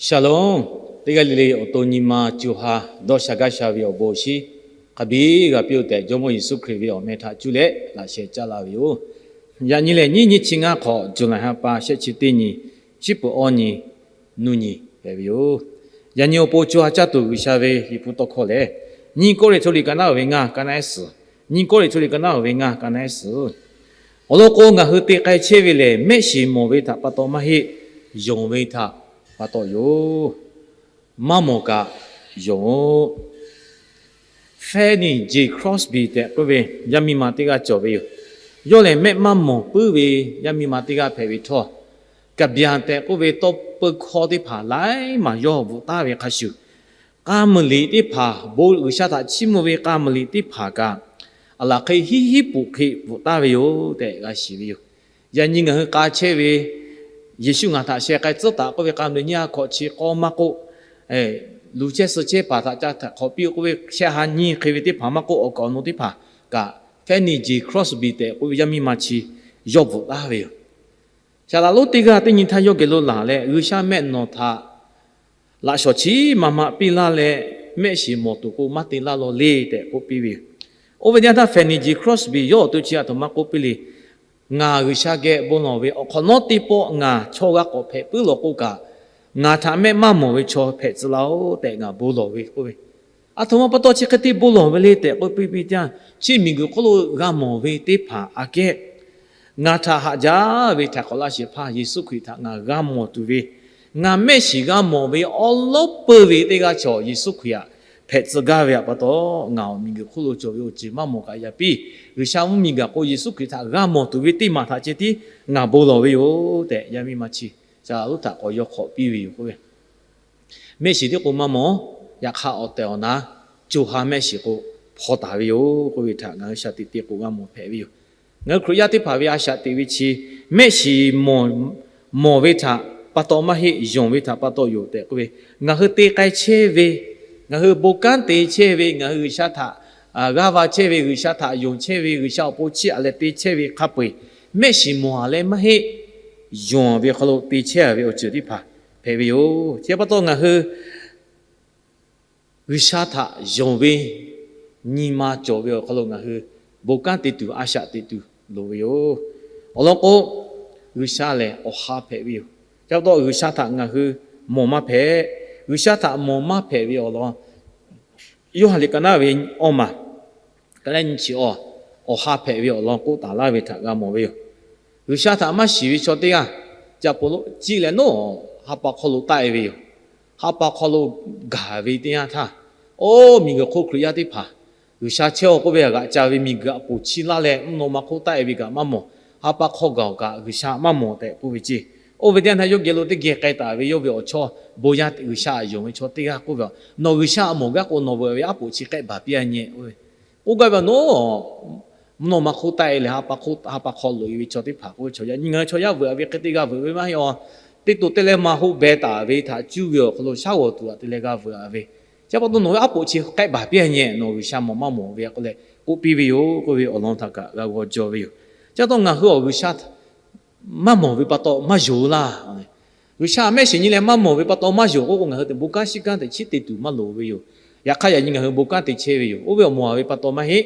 Shalom. Teˇ g'aˇ le le awˬ to nyi ma co ha dawˇ sha gaˇ sha ve awˬ bon awˬ shinˉ hk'a biˇ g'a piˇ-oˆ tehꞈ, Jawˇmawˇ Yeˍsuˆ Hkriꞈ ve awˬ meh htaꞈ cuˇ leh laꞈ sheh caˇ la ve yoˬ. Yaꞈ nyi lehˬ, nyiˇ nyiˇ chi ngaˇ hk'awꞈ, July ha pa shehˆ chi teˇ nyi, chiˉ peuˬ awˇ nyi, nuˇ nyi hpehꞈ ve yoˬ. Yaꞈ nyi awˬ pon co ha caˇ tuˬ G'uiˬsha ve Liꞈ hpu tawˇ hkawˇ lehˬ, nyiˇ Kawˇrenˍhtuˆ liꞈ ka naˉ uiˍ ve ngaˇ, ka naˉ ehˉ suhˍ, nyiˇ Kawˇrenˍhtuˆ liꞈ ka naˉ uiˍ ve ngaˇ, ka naˉ ehˉ suhˍ. Awˬ lawn k'o, ngaˬ hui te k'ai chehˇ ve lehˬ, mehˆ shiˍ mawˬ ve htaꞈ pa taw maˇ heˆ, yonˍ ve htaꞈ pa taw yoˬ. Maˇ mawˬ kaꞈ yonˍ-oˆ. Fanny J Crosby tehꞈ k'oˆ ve yaˇ miˇ ma teˇ g'aˇ cawˬ ve yoˬ. Yawˇ lehˬ, mehˆ maˇ mawˬ puiˉ ve yaˇ miˇ ma teˇ g'aˇ hpehꞈ ve htawˇ, ကဗျာ tehꞈ k'oˆ ve tawˇ peu hkawˇ teˇ hpaˍ laiˉ maˬ yawˇ bvuhꞈ taˍ ve hk'a shuˍ, k'a muiˬ liꞈ teˇ hpaˍ, bon G'uiˬsha htaꞈ chiˇ mvuh ve k'a muiˬ liꞈ teˇ hpaˍ kaꞈ, aˬ laˬ hk'e hiˉ hiˉ puꞈ hk'e bvuhꞈ taˍ ve yoˬ tehꞈ g'a shiˍ ve yoˬ. Yaꞈ nyi ngaˬ hui k'a chehˇ ve, Yeˍsuˆ ngaˬ htaꞈ sheh k'ai tcuhˉ taˍ k'oˆ ve k'a muiˬ nyiˇ ha hkawꞈ chi k'awˇ maˇ k'oˆ, luˬ chehˇ suh chehˇ paˍ htaꞈ ca htaꞈ hk'awꞈ piˇ k'oˆ ve shehˆ ha nyiˇ hk'e ve teˇ hpaˍ maˇ k'oˆ, awˬ kaˍ awˬ nu teˇ hpaˍ kaꞈ Fanny J Crosby tehꞈ k'oˆ ve yaˇ miˇ ma chi yawˇ bvuhꞈ taˍ ve yoˬ. Saˍ laꞈ lonˉ teˇ g'aˇ teˇ nyi htaˇ yawˇ geh lo laˬ leh, G'uiˬsha mehˆ nawˬ htaꞈ laꞈ shawnˍ chiˉ maˇ maˇ piˇ laˇ leh, mehˆ shiˍ mawˬ tuˬ k'o maˇ te laˇ law le tehꞈ k'oˆ piˇ ve yoˬ. Oˇ ve teˇ yanˇ htaˇ Fanny J Crosby yawˇ awˬ to chi a htoꞈ ma k'oˆ piˇ le. Ngaˬ G'uiˬsha geh bon lawˬ ve awˬ hk'awꞈ nawˉ teˇ pawˆ ngaˬ chaw g'a k'awꞈ hpehꞈ puiˉ law k'o kaꞈ, ngaˬ htaꞈ mehˆ maˇ mawˬ ve chaw hpehꞈ tcuh laˇ-oˆ tehꞈ ngaˬ bon lawˬ ve k'oˆ ve. A htoꞈ ma pa taw chi hk'e te bon lawˬ ve le tehꞈ k'oˆ piˇ piˇ teˇ yanˇ, chi miˬguiˬ hk'oˆ lo g'a mawˬ ve teˇ hpaˍ aꞈ kehˉ, ngaˬ htaꞈ haꞈ jaˇ ve htaiˍ hk'awꞈ laˇ shehˍ hpaˇ Yeˍsuˆ Hkriꞈ htaꞈ ngaˬ g'a mawˬ tuˬ ve, ngaˬ mehˆ shiˍ g'a mawˬ ve awˉ lawˉ peu ve teˇ g'aˇ chaw Yeˍsuˆ Hkriꞈ htaꞈ hpehꞈ tcuh gaˇ ve htaꞈ pa taw, ngaˬ awˬ miˬguiˬ hk'oˆ lo cawˬ ve awˬ ceuˬ maˇ mawˬ kaꞈ yaꞈ piˇ, G'uiˬsha mvuhˇmiˬ gaˬ k'o Yeˍsuˆ Hkriꞈ htaꞈ g'a mawˬ tuˬ ve teˇ maˬ htaꞈ ceh tiˉ ngaˬ bon lawˬ ve yoˬ tehꞈ, yaˇ miˇ ma chi Saˍ laꞈ lonˉ htaꞈ k'awꞈ yaw hk'awꞈ piˇ ve yoˬ k'oˆ ve. Mehˆ shiˍ tiˉ k'o maˇ mawˬ, yaꞈ hk'aˇ awˬ tehˬ awˬ na co ha mehˆ shiˍ k'o hpaw taˍ ve yoˬ k'oˆ ve htaꞈ ngaˬ hui shaˍ tiꞈ te k'o g'a mawˬ hpehꞈ ve yoˬ. Ngaˬ hui Hkriꞈ yaˇ teˇ hpaˍ ve a shaꞈ teꞈ ve chi, mehˆ shiˍ mawˬ ve htaꞈ pa taw maˇ heˆ, yonˍ ve htaꞈ pa taw yoˬ tehꞈ k'oˆ ve, ngaˬ hui te k'ai chehˇ ve, ngaˬ hui bon kanˉ te chehˇ ve, ngaˬ hui G'uiˬsha htaꞈ g'aˇ va chehˇ ve, G'uiˬsha htaꞈ yonˍ chehˇ ve, G'uiˬsha awˬ pon chiˇ aꞈ leh te chehˇ ve hk'a peu-eˬ, mehˆ shiˍ mawˬ-a leh maˇ heˆ, yonˍ ve hk'aw lo te chehˇ ve awˬ ceuˬ teˇ hpaˍ hpehꞈ ve yoˬ. Chi pa taw ngaˬ hui G'uiˬsha htaꞈ yonˍ ve nyi ma cawˬ ve awˬ hk'aw lo ngaˬ hui bon kanˉ te tuˬ, a shaꞈ teꞈ tuˬ loˍ ve yoˬ. Awˬ lawn k'o, G'uiˬsha lehˬ awˬ ha hpehꞈ ve yoˬ. Chi pa taw G'uiˬsha htaꞈ ngaˬ hui mawˬ maˇ hpehꞈ. G'uiˬsha htaꞈ mawˬ maˇ hpehꞈ ve awˬ lawn, Yoˇhanˬ liꞈ ka naˉ ve awˇ maˬ, ka naˉ nyi chi awˬ, awˬ ha hpehꞈ ve awˬ lawn k'oˆ taˍ laˇ ve htaꞈ g'a mawˬ ve yoˬ. G'uiˬsha htaꞈ maˇ shiˍ ve chaw teˇ g'aˇ, caꞈ poˍ lo ciˇ leh nawˉ ha pa hk'aw lo taˆ e ve yoˬ. Ha pa hk'aw lo gaˬ ve teˇ yanˇ htaˇ, oˇ miˬguiˬ hk'oˆ Hkriꞈ yaˇ teˇ hpaˍ G'uiˬsha chehˇ-aw k'oˆ ve g'aꞈ ca ve miˬguiˬ aꞈ poˍ chi laˇ leh mvuhˇ naw ma hk'oˆ taˆ e ve kaꞈ maˇ mawˬ. Ha pa hk'aw gaˬ-oˬ kaꞈ G'uiˬsha maˇ mawˬ tehꞈ k'oˆ ve ceˇ. Oˇ ve teˇ yanˇ htaˇ yawˇ geh lo teˇ geh k'ai taˍ ve yawˇ ve awˬ chawˇ bon yaˇ G'uiˬsha aꞈ yonˍ ve chaw teˇ g'aˇ k'oˆ ve, Nawˬ G'uiˬsha aꞈ mawˬ gaˇ k'o, nawˬ veuꞈ ve aˉ poꞈ chi k'ehˆ baˬ piˇ-a nyeh. Oˇ ve k'oˆ gaˇ ve, Nawˬ mvuhˇ naw ma hk'oˆ taˆ e leh ha pa hk'aw loꞈ e ve chaw teˇ hpaˍ k'oˆ ve, chaw yaˇ nyi ngaˬ hui chaw yaˇ veuꞈ-a ve hk'e teˇ g'aˇ veuꞈ ve maˇ heˆ-aˬ. Teˇ to teˇ leh ma hoˆ beh taˍ ve htaꞈ cuˇ ve awˬ hk'aw lo shaˉ g'awˬ tuˬ aꞈ te leh g'a veuꞈ-a ve. Chi pa taw nawˬ ve aˉ poꞈ chi k'ehˆ baˬ piˇ-a nyeh, nawˬ G'uiˬsha mawˬ maˇ mawˬ ve k'oˆ leh k'oˆ piˇ ve yoˬ k'oˆ ve awˬ lawn htaꞈ kaꞈ g'a g'aw jaw ve yoˬ. Chi pa taw ngaˬ hui awˬ G'uiˬsha maˇ mawˬ ve pa taw maˇ yonˍ laˇ. G'uiˬsha mehˆ shiˍ nyi leh maˇ mawˬ ve pa taw maˇ yonˍ k'oˆ k'o, ngaˬ hui te bon kanˉ shiˉ kanˉ te chiˉ te tuˬ maˇ loˍ ve yoˬ. Yaꞈ hk'aˇ yaꞈ nyi ngaˬ hui bon kanˉ te chehˇ ve yoˬ. Oˇ ve awˬ mawˬ-a ve pa taw maˇ heˆ,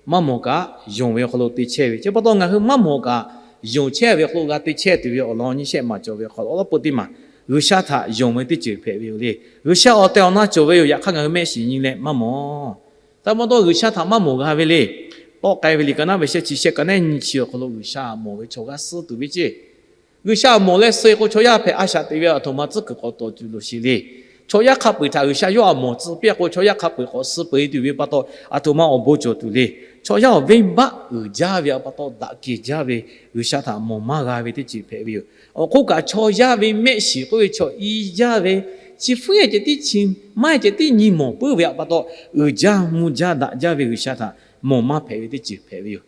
maˇ mawˬ kaꞈ yonˍ ve awˬ hk'aw lo te chehˇ ve. Chi pa taw ngaˬ hui maˇ mawˬ kaꞈ yonˍ chehˇ ve awˬ hk'aw lo g'a te chehˇ tuˬ ve awˬ lawn nyi shehˆ maˬ cawˬ ve awˬ hk'aw lo awˉ lawˉ peu teˇ maˬ G'uiˬsha htaꞈ yonˍ ve teˇ ceuˬ hpehꞈ ve yoˬ le. G'uiˬsha awˬ tehˬ awˬ na cawˬ ve yoˬ. Yaꞈ hk'aˇ ngaˬ hui mehˆ shiˍ nyi leh maˇ mawˬ. Htaꞈ pa taw G'uiˬsha htaꞈ maˇ mawˬ g'a ve le. Tawˆ k'ai ve liꞈ ka naˉ ve shehˆ chi shehˆ ka naˉ nyi chi awˬ hk'aw lo G'uiˬsha mawˬ ve chaw g'aˇ suh tuˬ ve ceˇ. G'uiˬsha mawˬ leh suh k'o, chaw yaˇ hpehꞈ a shaꞈ teꞈ ve aˬ htoꞈ ma tcuhˉ kuiˬ k'awꞈ tawˍ tuˬ loˍ sheˍ le. Chaw yaˇ hk'a peu-eˬ htaꞈ G'uiˬsha yawˇ aꞈ mawˬ tcuh piˇ k'o, chaw yaˇ hk'a peu-eˬ k'awꞈ suh peu-eˬ tuˬ ve pa taw, aˬ htoꞈ ma awˬ bon cawˬ tuˬ le. Chaw yaˇ awˬ venˇbaˆ uiˍ jaˇ ve pa taw, daꞈ kehˬ jaˇ ve, G'uiˬsha htaꞈ mawˬ maˇ g'a ve teˇ ceuˬ hpehꞈ ve yoˬ. Awˬ hk'oˆ kaꞈ, chaw yaˇ ve mehˆ shiˍ k'oˆ ve chaw i jaˇ ve, chi hpfuhˇ ceh tiˉ chi maˇ ceh tiˉ nyi mawˬ puiˉ ve pa taw, uiˍ jaˇ mvuh jaˇ daꞈ jaˇ ve G'uiˬsha htaꞈ mawˬ maˇ hpehꞈ ve teˇ ceuˬ hpehꞈ ve yoˬ.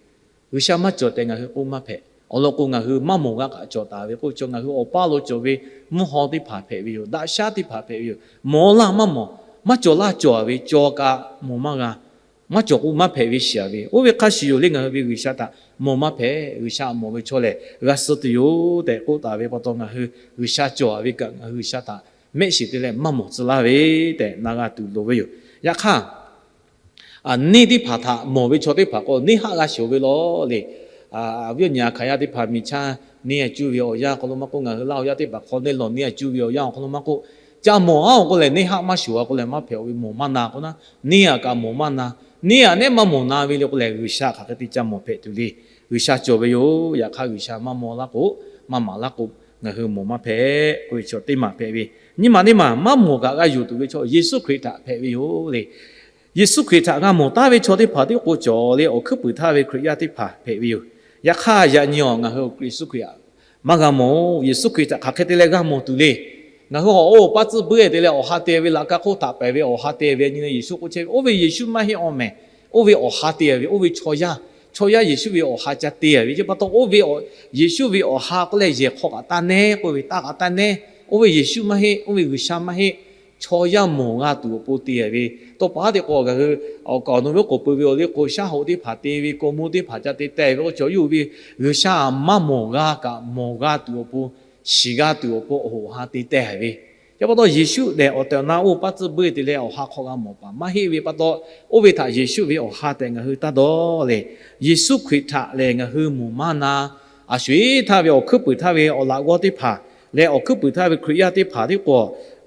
G'uiˬsha maˇ cawˬ tehꞈ ngaˬ hui k'oˆ maˇ hpehꞈ. Awˬ lawn k'o, ngaˬ hui maˇ mawˬ g'a kaꞈ cawˬ taˍ ve k'oˆ ve chaw, ngaˬ hui awˬ paˇ lo cawˬ ve mvuhˇ haw teˇ hpaˍ hpehꞈ ve yoˬ. Daꞈ shaˉ teˇ hpaˍ hpehꞈ ve yoˬ. Mawˬ laˇ maˇ mawˬ, maˇ cawˬ laˇ cawˬ ve cawˬ kaꞈ mawˬ maˇ g'a. Maˇ cawˬ k'o maˇ hpehꞈ ve shiˍ-a ve. Oˇ ve hk'a shuˍ yoˬ le, ngaˬ hui ve G'uiˬsha htaꞈ mawˬ maˇ hpehꞈ. G'uiˬsha mawˬ ve chaw lehˬ g'a suh tuˬ yoˬ tehꞈ k'oˆ taˍ ve pa taw, ngaˬ hui G'uiˬsha cawˬ-a ve kaꞈ ngaˬ hui G'uiˬsha htaꞈ mehˆ shiˍ te leh maˇ mawˬ tcuh laˇ ve tehꞈ na g'a tuˬ loˍ ve yoˬ. Yaꞈ hk'aˇ, neˇ teˇ hpaˍ htaꞈ mawˬ ve chaw teˇ hpaˍ k'o, neˇ haˆ g'a shoˍ ve lawˬ le. Awˬ viˉ awˬ nyi a hkaˍ yaˇ teˇ hpaˍ miˬ chaˇ neˇ a cuˇ ve awˬ yanˇ awˬ hk'aw lo maˇ k'oˆ, ngaˬ hui Laˇ huˍ yaˇ teˇ hpaˍ hk'aw neˇ lawˬ neˇ a cuˇ ve awˬ yanˇ awˬ hk'aw lo maˇ k'oˆ, ca mawˬ aˉ awˬ k'oˆ lehˬ, neˇ haˆ maˇ shoˍ a k'oˆ lehˬ maˇ hpehꞈ ve, mawˬ maˇ na k'oˆ na, neˇ a kaꞈ mawˬ maˇ na. Neˇ a nehˉ maˇ mawˬ na ve le k'oˆ lehˬ, G'uiˬsha hk'aˬ hk'e te ca mawˬ hpehꞈ tuˬ le. G'uiˬsha cawˬ ve yoˬ. Yaꞈ hk'aˇ G'uiˬsha maˇ mawˬ laˇ k'o, maˇ maˍ laˇ k'o, ngaˬ hui mawˬ maˇ hpehꞈ k'oˆ ve chaw teˇ maˬ hpehꞈ ve. Nyiˇ maˬ teˇ maˬ maˇ mawˬ kaꞈ g'a yonˍ tuˬ ve chaw Yeˍsuˆ Hkriꞈ htaꞈ hpehꞈ ve yoˬ le. Yeˍsuˆ Hkriꞈ htaꞈ g'a mawˬ taˉ ve chaw teˇ hpaˍ tiˉ k'o cawˬ le, awˬ hkuiˉ puiˍ htaˇ ve Hkriꞈ yaˇ teˇ hpaˍ hpehꞈ ve yoˬ. Yaꞈ hk'aˇ yaꞈ nyi awˬ ngaˬ hui Yeˍsuˆ Hkriꞈ maˇ g'a mawˬ. Yeˍsuˆ Hkriꞈ htaꞈ hk'aˬ hk'e te leh g'a mawˬ tuˬ le. Ngaˬ hui awˬ oˇ paˇ tcuhˇ buiˇ te leh awˬ ha te ve laꞈ ka hk'oˆ htaꞈ pehˬ ve awˬ ha te ve nyi leh Yeˍsuˆ k'oˆ chehˇ ve, oˇ ve Yeˍsuˆ maˇ heˆ awˬ mehˍ. Oˇ ve awˬ ha te ve, oˇ ve chaw yaˇ, chaw yaˇ Yeˍsuˆ ve awˬ ha ca te ve. Chi pa taw oˇ ve Yeˍsuˆ ve awˬ ha k'oˆ leh yehˬ hk'aw kaꞈ taˇ nehˉ k'oˆ ve, taˇ kaꞈ taˇ nehˉ. Oˇ ve Yeˍsuˆ maˇ heˆ, oˇ ve G'uiˬsha maˇ heˆ. Chaw yaˇ mawˬ g'a tuˬ awˬ pon te ve. Tawˇ pa haˉ te k'o ngaˬ hui awˬ kaˍ awˬ nu ve k'oˍ pui ve awˬ liˇ k'o, shaˉ hoꞈ teˇ hpaˍ te ve, kawꞈ mawˇ teˇ hpaˍ ca te teh ve k'o, chaw yawˇ hui ve G'uiˬsha maˇ mawˬ g'a kaꞈ mawˬ g'a tuˬ awˬ pon, shiˍ g'a tuˬ awˬ pon awˬ hoꞈ awˬ ha te teh ve. Chi pa taw Yeˍsuˆ lehˬ awˬ tehˬ awˬ na oˇ paˇ tcuhˇ buiˇ te leh awˬ ha hk'aw g'a mawˬ paˍ maˇ heˆ ve pa taw, oˇ ve htaꞈ Yeˍsuˆ ve awˬ ha tehꞈ ngaˬ hui taˇ dawˇ le. Yeˍsuˆ Hkriꞈ htaꞈ lehˬ ngaˬ hui mawˬ maˇ na. A sho eˬ htaˇ ve awˬ hkuiˉ puiˍ htaˇ ve awˬ laꞈ g'awˇ teˇ hpaˍ leh awˬ hkuiˉ puiˍ htaˇ ve Hkriꞈ yaˇ teˇ hpaˍ teˇ k'o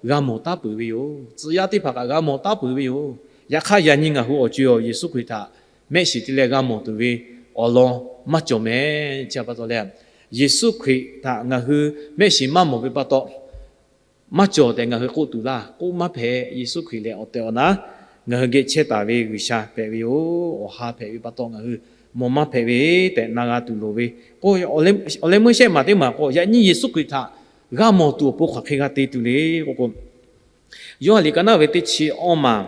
g'a mawˬ taˉ peuˬ ve yoˬ. Tcuh yaˇ teˇ hpaˍ kaꞈ g'a mawˬ taˉ peuˬ ve yoˬ. Yaꞈ hk'aˇ yaꞈ nyi ngaˬ hui awˬ co-e Yeˍsuˆ Hkriꞈ htaꞈ mehˆ shiˍ te leh g'a mawˬ tuˬ ve awˬ lawn maˇ cawˬ mehˍ. Chi pa taw leh, Yeˍsuˆ Hkriꞈ htaꞈ ngaˬ hui mehˆ shiˍ maˇ mawˬ ve pa taw, maˇ cawˬ tehꞈ ngaˬ hui k'oˆ tuˬ laˇ. K'oˆ maˇ hpehꞈ. Yeˍsuˆ Hkriꞈ lehˬ awˬ tehˬ awˬ na ngaˬ hui geh chehˇ taˍ ve G'uiˬsha hpehꞈ ve yoˬ. Awˬ ha hpehꞈ ve pa taw ngaˬ hui mawˬ maˇ hpehꞈ ve tehꞈ na g'a tuˬ loˍ ve k'o, awˬ leh meuˇ shehˆ maˬ teˇ maˬ k'o, yaꞈ nyi Yeˍsuˆ Hkriꞈ htaꞈ g'a mawˬ tuˬ awˬ pon hk'aˬ hk'e g'a te tuˬ le k'o k'o, Yoˇhanˬ liꞈ ka naˉ ve teˇ chi awˇ maˬ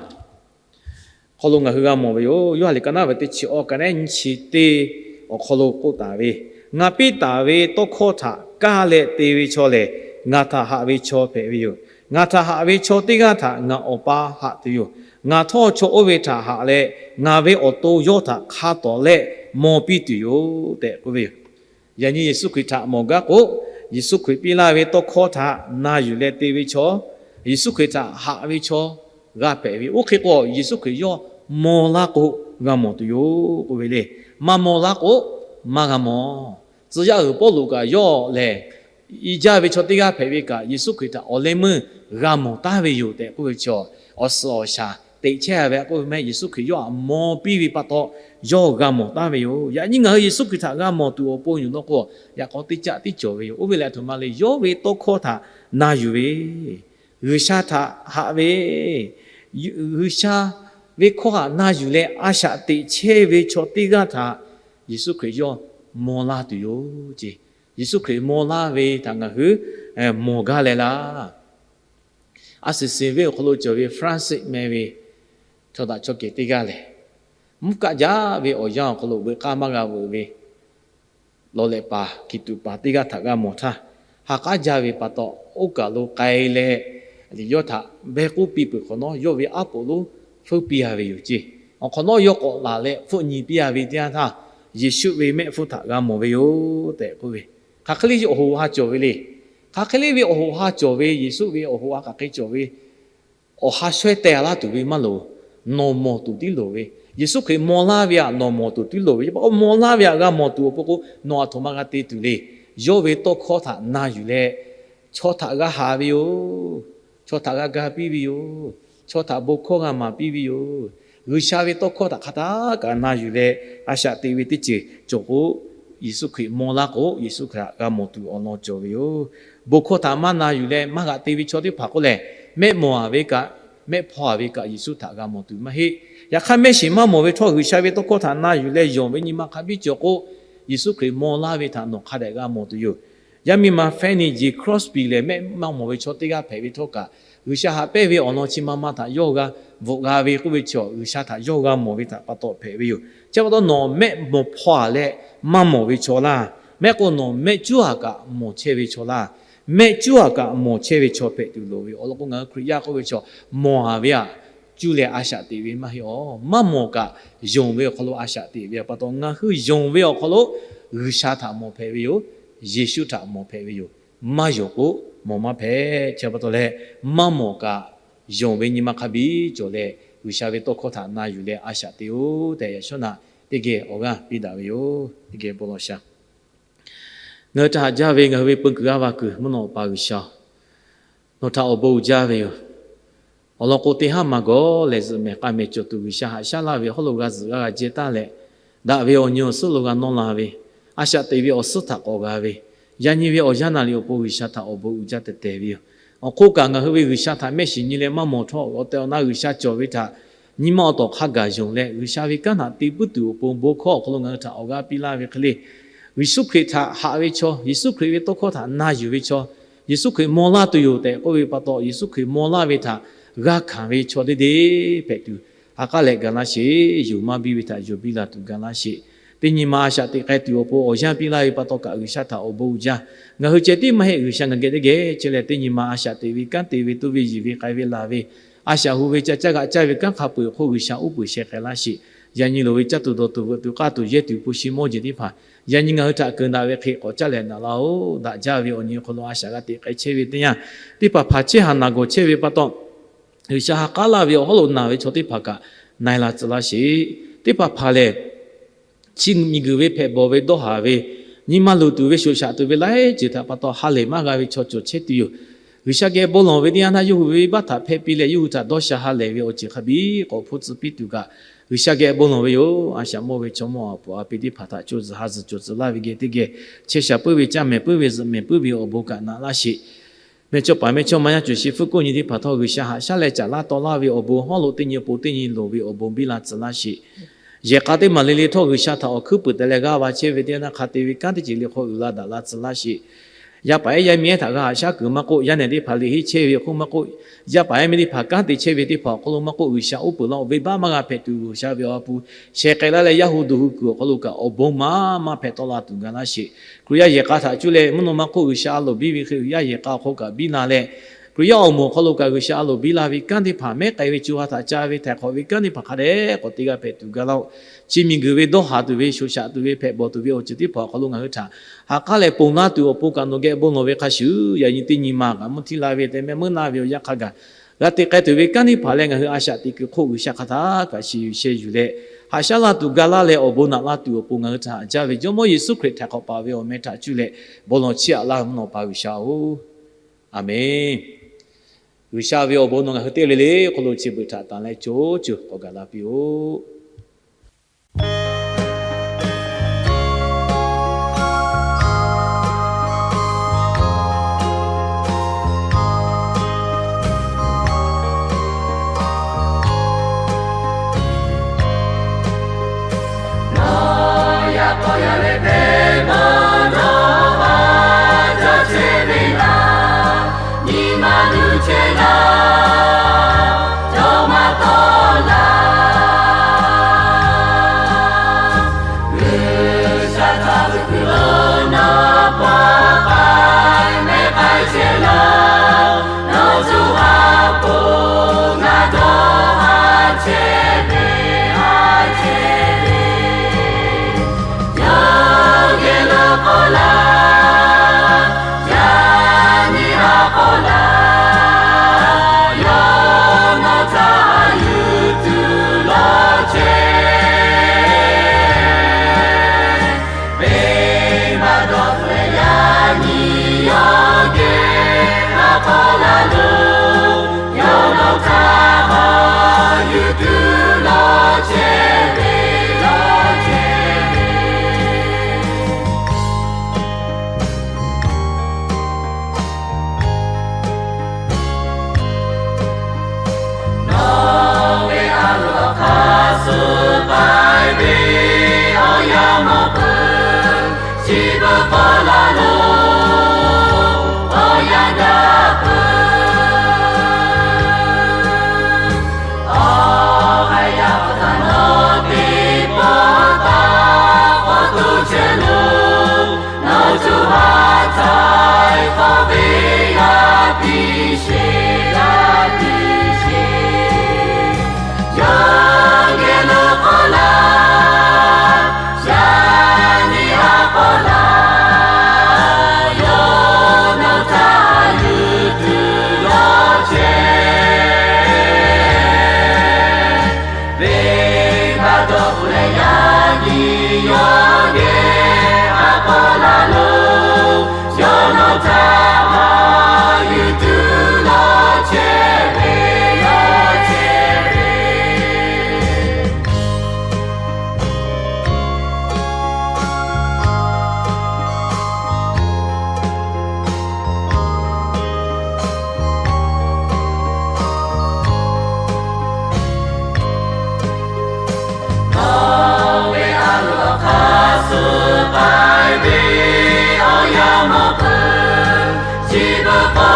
hk'aw lo ngaˬ hui g'a mawˬ ve yoˬ. Yoˇhanˬ liꞈ ka naˉ ve teˇ chi awˇ ka naˉ nyiˇ chi teˇ awˬ hk'aw lo k'oˆ taˍ ve, Ngaˬ piˇ taˍ ve tawˇ hkawˇ htaꞈ kaˇ leh te ve chaw lehˬ, ngaˬ htaꞈ haꞈ ve chaw hpehꞈ ve yoˬ. Ngaˬ htaꞈ haꞈ ve chaw teˇ g'aˇ htaꞈ ngaˬ Awˬ pa haꞈ tuˬ yoˬ. Ngaˬ htawˇ chaw oˇ ve htaꞈ haꞈ leh, ngaˬ ve awˬ to yawˇ htaꞈ hk'a tawˍ leh maw piˇ tuˬ yoˬ tehꞈ k'oˆ ve yoˬ. Yaꞈ nyi Yeˍsuˆ Hkriꞈ htaꞈ mawˬ gaˇ k'o, Yeˍsuˆ Hkriꞈ piˇ laˇ ve tawˇ hkawˇ htaꞈ na yuˬ leh te ve chaw, Yeˍsuˆ Hkriꞈ htaꞈ haꞈ ve chaw g'a hpehꞈ ve. Oˇ hk'e k'o, Yeˍsuˆ Hkriꞈ yawˇ maw laˇ k'o g'a mawˬ tuˬ yoˬ k'oˆ ve le. Maˇ maw laˇ k'o, maˇ g'a mawˬ. Tcuh yaˇ uiˍ Pawˇluꞈ kaꞈ yawˇ lehˬ, i jaˇ ve chaw teˇ g'aˇ hpehꞈ ve kaꞈ, Yeˍsuˆ Hkriꞈ htaꞈ awˬ leh meuˇ g'a mawˬ taˉ ve yoˬ tehꞈ k'oˆ ve chaw, awˬ suhˍ awˬ shaˍ teꞈ chehˇ ve k'oˆ ve meh, Yeˍsuˆ Hkriꞈ yawˇ htaꞈ maw piˇ ve pa taw, yawˇ g'a mawˬ taˉ ve yoˬ. Yaꞈ nyi ngaˬ hui Yeˍsuˆ Hkriꞈ htaꞈ g'a mawˬ tuˬ awˬ pon yuˬ law k'o, yaꞈ k'aw teˇ caˆ tiˉ cawˬ ve yoˬ. Oˇ ve lehˬ, a htoꞈ ma le, yawˇ ve tawˇ hkawˇ htaꞈ na yuˬ ve, G'uiˬsha htaꞈ haꞈ ve, G'uiˬsha ve hkawˇ htaꞈ na yuˬ leh a shaꞈ teꞈ chehˇ ve chaw teˇ g'aˇ htaꞈ Yeˍsuˆ Hkriꞈ yawˇ maw laˇ tuˬ yoˬ ce. Yeˍsuˆ Hkriꞈ maw laˇ ve htaꞈ ngaˬ hui mawˬ gaˇ leh laˇ. A shuˍ shuˍ ve awˬ hk'aw lo cawˬ ve Francis meh ve chaw daꞈ chaw kehˬ teˇ g'aˇ lehˬ, mvuhˇ kaˆ jaˇ ve awˬ yanˇ awˬ hk'aw lo veuꞈ k'aˇ maˇ g'a veuꞈ ve lawˬ lehꞈ paˍ kiˍ tuꞈ paˍ teˇ g'aˇ htaꞈ g'a mawˬ htaˇ, ha k'aˉ jaˇ ve pa taw, oˇ kaˬ lo k'ai leh, yawˇ htaꞈ beh k'oˆ piˇ peuˬ hk'awꞈ nawˉ, yawˇ ve aˉ poꞈ lonˉ hpfuhˇ piˇ a ve yoˬ ce. Awˬ hk'awꞈ nawˉ yawˇ k'awꞈ laˬ leh hpfuhˆ nyi piˇ a ve teˇ yanˇ htaˇ, Yeˍsuˆ ve mehˆ hpfuhˇ htaꞈ g'a mawˬ ve yoˬ tehꞈ k'oˆ ve. Hk'aˬ hk'e le awˬ hoꞈ ha cawˬ ve le. Hk'aˬ hk'e le ve awˬ hoꞈ ha cawˬ ve, Yeˍsuˆ ve awˬ hoꞈ ha hk'aˬ hk'e cawˬ ve, awˬ ha shawehˇ teh laˇ tuˬ ve maˇ loˍ. Nawˬ mawˬ tuˬ tiˉ loˍ ve, Yeˍsuˆ Hkriꞈ maw laˇ ve htaꞈ nawˬ mawˬ tuˬ tiˉ loˍ ve. Maw laˇ ve htaꞈ g'a mawˬ tuˬ awˬ pon k'o, nawˬ a htoꞈ ma g'a te tuˬ le. Yawˇ ve tawˇ hkawˇ htaꞈ na yuˬ leh, chaw htaꞈ g'a haꞈ ve yoˬ. Chaw htaꞈ g'a ga piˇ ve yoˬ. Chaw htaꞈ bon hkawˇ g'a maˍ piˇ ve yoˬ. G'uiˬsha ve tawˇ hkawˇ htaꞈ hk'a htaˇ kaꞈ na yuˬ leh, a shaꞈ teꞈ ve teˇ ceuˬ cawˬ k'o, Yeˍsuˆ Hkriꞈ maw laˇ k'o, Yeˍsuˆ Hkriꞈ htaꞈ g'a mawˬ tuˬ awˬ lawn cawˬ ve yoˬ. Bon hkawˇ htaꞈ maˇ na yuˬ leh maˇ g'aꞈ te ve chaw teˇ hpaˍ k'oˆ lehˬ, mehˆ mawˬ a ve kaꞈ, mehˆ hpaw a ve kaꞈ Yeˍsuˆ htaꞈ g'a mawˬ tuˬ maˇ heˆ. Yaꞈ hk'aˇ mehˆ shiˍ maˇ mawˬ ve htawˇ, G'uiˬsha ve tawˇ hkawˇ htaꞈ na yuˬ leh yonˍ ve nyi ma hk'a biˇ cawˬ k'o, Yeˍsuˆ Hkriꞈ maw laˇ ve htaꞈ nawˬ hk'a dehꞈ g'a mawˬ tuˬ yoˬ. Yaˇ miˇ ma Fanny Crosby lehˬ, mehˆ maˇ mawˬ ve chaw teˇ g'aˇ hpehꞈ ve htawˇ kaꞈ, G'uiˬsha haꞈ pehnˇ ve awˬ lawn chi ma ma htaꞈ yawˇ g'a bvuhꞈ g'a ve k'oˆ ve chaw, G'uiˬsha htaꞈ yawˇ g'a mawˬ ve htaꞈ pa taw hpehꞈ ve yoˬ. Chi pa taw nawˬ mehˆ mawˬ hpaw a leh maˇ mawˬ ve chaw laˇ. Mehˆ k'o nawˬ mehˆ cuˉ a kaꞈ mawˬ chehˇ ve chaw laˇ. Mehˆ cuˉ a kaꞈ mawˬ chehˇ ve chaw hpehꞈ tuˬ loˍ ve. Awˬ lawn k'o, ngaˬ hui Hkriꞈ yaˇ k'oˆ ve chaw mawˬ a ve htaꞈ cuˇ leh a shaꞈ teꞈ ve maˇ heˆ awˬ. Maˇ mawˬ kaꞈ yonˍ ve awˬ hk'aw lo a shaꞈ teꞈ ve pa taw, ngaˬ hui yonˍ ve awˬ hk'aw lo G'uiˬsha htaꞈ mawˬ hpehꞈ ve yoˬ. Yeˍsuˆ htaꞈ mawˬ hpehꞈ ve yoˬ. Maˇ yonˍ k'o mawˬ maˇ hpehꞈ. Chi pa taw leh, maˇ mawˬ kaꞈ yonˍ ve nyi ma hk'a biˇ cawˬ leh, G'uiˬsha ve tawˇ hkawˇ htaꞈ na yuˬ leh a shaꞈ teꞈ-oˬ tehꞈ, yaꞈ shawˉ naꞈ teˇ geh awˬ g'aˇ piˇ daꞈ ve yoˬ. Teˇ geh bon lawˬ sha. Ngaˬ hui htaꞈ haꞈ jaˇ ve ngaˬ hui ve peu kuiˬ g'aˇ va kuiˬ mvuhˇ naw Awˬ pa G'uiˬsha-oˬ, nawˬ htaꞈ awˬ bon uiˍ jaˇ ve yoˬ. Awˬ lawn k'o, teˇ haˉ maˬ gawˬ leh zuhꞈ mehˍ k'a mehˍ cawˬ tuˬ G'uiˬsha haꞈ shaˉ laˇ ve awˬ hawˉ lo g'a zuhꞈ g'a g'a jehˇ taˉ leh, daꞈ ve awˬ nyi awˬ suhˉ lo g'a nawˇ la ve, a shaꞈ teꞈ ve awˬ suhˉ htaꞈ k'awꞈ g'a ve, yaꞈ nyi ve awˬ yanˇ naˍ riˍ awˬ pon G'uiˬsha htaꞈ awˬ bon uiˍ jaˇ tehˬ tehˬ ve yoˬ. Awˬ hk'oˆ kaꞈ, ngaˬ hui ve G'uiˬsha htaꞈ mehˆ shiˍ nyi leh maˇ mawˬ htawˇ, awˬ tehˬ awˬ na G'uiˬsha cawˬ ve htaꞈ nyi ma awˬ tawˍ hk'a gaˬ yonˍ leh, G'uiˬsha ve kanˉ htaꞈ te puiˉ tuˬ awˬ pon bon hkawˇ awˬ hk'aw lo ngaˬ hui htaꞈ awˬ g'aˇ piˇ laˇ ve hk'e le, Yeˍsuˆ Hkriꞈ htaꞈ haꞈ ve chaw, Yeˍsuˆ Hkriꞈ ve tawˇ hkawˇ htaꞈ na yuˬ ve chaw, Yeˍsuˆ Hkriꞈ maw laˇ tuˬ yoˬ tehꞈ k'oˆ ve pa taw, Yeˍsuˆ Hkriꞈ maw laˇ ve htaꞈ g'a hkanˍ ve chaw deˇ deˇ hpehꞈ tuˬ, ha k'aˉ leh ga laˇ sheˍ. Yonˍ maˇ biˇ ve htaꞈ yonˍ biˇ la tuˬ ga laˇ sheˍ. Teˇ nyi ma a shaꞈ teꞈ k'ai tuˬ awˬ pon awˬ yanˇ piˇ laˇ ve pa taw kaꞈ, G'uiˬsha htaꞈ awˬ bon uiˍ jaˇ. Ngaˬ hui ceh tiˉ maˇ heˆ, G'uiˬsha ngaˬ geh teˇ geh chehˇ leh, teˇ nyi ma a shaꞈ teꞈ ve, kanˉ te ve, toˇ ve, yiˬ ve, k'ai ve, laˬ ve, a shaꞈ hu ve, ca caˇ g'a caˇ ve kanˉ hk'a peu-eˬ awˬ hk'oˆ G'uiˬsha uˉ peunˍ sheh k'ai laˇ sheˍ. Yaꞈ nyi loˍ ve caˇ tuˬ dawˬ tuˬ veuꞈ tuˬ k'aˇ tuˬ yehˇ tuˬ hpu shi mawˇ jeˬ teˇ hpaˍ, yaꞈ nyi ngaˬ hui htaꞈ keunˍ daꞈ ve hk'e k'awꞈ caˇ leh naꞈ laˇ-oˬ. Daꞈ jaˇ ve awˬ nyi awˬ hk'aw lo a shaꞈ g'a teꞈ k'ai chehˇ ve teˇ yanˇ, teˇ hpaˍ hpaˍ chehˇ haˍ naˬ gawˬ chehˇ ve pa taw, G'uiˬsha ha k'aˉ laˇ ve awˬ hawˉ lo naˬ ve chaw teˇ hpaˍ kaꞈ na-e la tcuh laˇ sheˍ. Teˇ hpaˍ hpaˍ lehˬ, chi miˬguiˬ ve hpehꞈ bawˬ ve dawˇ haˍ ve, nyi ma luˬ tuˬ ve shoꞈ shaꞈ tuˬ ve laiˉ ceuˬ htaꞈ pa taw ha lehˬ maˇ g'a ve chaw cawˬ chehˇ tuˬ yoˬ. G'uiˬsha geh bon lawˬ ve teˇ yanˇ htaˇ, yawˇ hui ve venˇbaˆ htaꞈ hpehˇ piˇ leh, yawˇ hui htaꞈ dawˇ sha ha lehˬ ve awˬ ceuˬ hk'a biˇ k'awꞈ hpfuhˇ tcuh piˇ tuˬ kaꞈ, G'uiˬsha geh bon lawˬ ve yoˬ. A shaꞈ mawˇ ve chaw mawˇ a puˍ a pi teˇ hpaˍ htaꞈ co zuhˬ ha zuhˬ cawˬ tcuh laˇ ve geh teˇ geh, chehˇ sha puiˉ ve, caˇ mehˍ puiˉ ve, zuhꞈ mehˍ puiˉ ve awˬ bon kaꞈ naꞈ laˇ sheˍ. Mehˬ chawˇ paˍ mehˬ chawˇ ma yaˇ cawˬ sheˍ hpfuhˇ hk'oˆ nyi teˇ hpaˍ htawˇ, G'uiˬsha haꞈ shaˉ leh caꞈ laˇ taw laˇ ve awˬ bon hawˉ lo teˇ nyi pon teˇ nyi loˍ ve awˬ bon biˇ la tcuh laˇ sheˍ. Yehˬ k'a teˇ maˬ le le htawˇ, G'uiˬsha htaꞈ awˬ hkuiˉ puiˍ te leh g'aˇ va chehˇ ve teˇ yanˇ htaˇ, hk'a te ve kanˉ teˇ ceuˬ le hk'aw uiˍ la daꞈ la tcuh laˇ sheˍ. Yaˇ paˍ ehˉ yaˇ miˇ ehˉ htaꞈ g'a haꞈ shaˉ kuiˬ maˇ k'oˆ, yaˇ nehˬ teˇ hpaˍ liꞈ henˇ chehˇ ve awˬ hk'oˆ maˇ k'oˆ, yaˇ paˍ ehˉ miˇ teˇ hpaˍ kanˉ te chehˇ ve teˇ hpaˍ awˬ hk'aw lo maˇ k'oˆ, G'uiˬsha uˉ peunˍ laˇ-oˬ. Venˇbaˆ maˇ g'a hpehꞈ tuˬ, G'uiˬsha ve awˬ ha hpu sheh k'ai laˇ leh, yaˇ hu duˬ hu kuiˬ awˬ hk'aw lo kaꞈ awˬ bon maˇ maˇ hpehꞈ tawˆ la tuˬ ga laˇ sheˍ. Hkriꞈ yaˇ yehˬ k'a htaꞈ cuˇ leh mvuhˇ naw ma hk'oˆ G'uiˬsha a loˍ biˇ ve hk'e, Hkriꞈ yaˇ yehˬ k'a awˬ hk'aw kaꞈ biˇ la leh, Hkriꞈ yaˇ awˬ moˍ awˬ hk'aw lo kaꞈ G'uiˬsha a loˍ biˇ la ve kanˉ teˇ hpaˍ, mehˉ k'ai ve co ha htaꞈ ca ve htaiˍ hk'awꞈ ve kanˉ teˇ hpaˍ hk'a dehꞈ k'awꞈ te g'a hpehꞈ tuˬ ga laˇ-oˆ. Chi miˬguiˬ ve dawˇ haˍ tuˬ ve, shoꞈ shaꞈ tuˬ ve, hpehꞈ bawˬ tuˬ ve awˬ ceuˬ teˇ hpaˍ awˬ hk'aw lo ngaˬ hui htaꞈ ha k'aˉ leh ponˬ laˇ tuˬ awˬ pon kaꞈ nawˬ geh bon lawˬ ve hk'a shuˍ, yaꞈ nyi teˇ nyi ma kaꞈ mvuhˇ htiˇ la ve tehꞈ mehˆ meuˉ naˇ ve awˬ yanˇ hk'a gaˬ g'a te k'ai tuˬ ve kanˉ teˇ hpaˍ leh, ngaˬ hui a shaꞈ teꞈ kuiˬ hk'oˆ G'uiˬsha hk'a htaˇ kaꞈ shiˍ yuˬ sheh yuˬ leh, haꞈ shaˉ laˇ tuˬ ga laˇ leh awˬ bon naꞈ laˇ tuˬ awˬ pon ngaˬ hui htaꞈ haꞈ jaˇ ve Jawˇmawˇ Yeˍsuˆ Hkriꞈ htaiˍ hk'awꞈ paˍ ve awˬ meh htaꞈ cuˇ leh bon lawˬ chiˇ aꞈ laˇ ve mvuhˇ naw pa G'uiˬsha-oˬ, Aˍmenˍ. G'uiˬsha ve awˬ bon nawˬ ngaˬ hui teˇ g'aˇ le le hk'aw lo chi beuꞈ htaꞈ tanˬ leh co co k'awꞈ gaˬ la piˇ-oˆ. k'o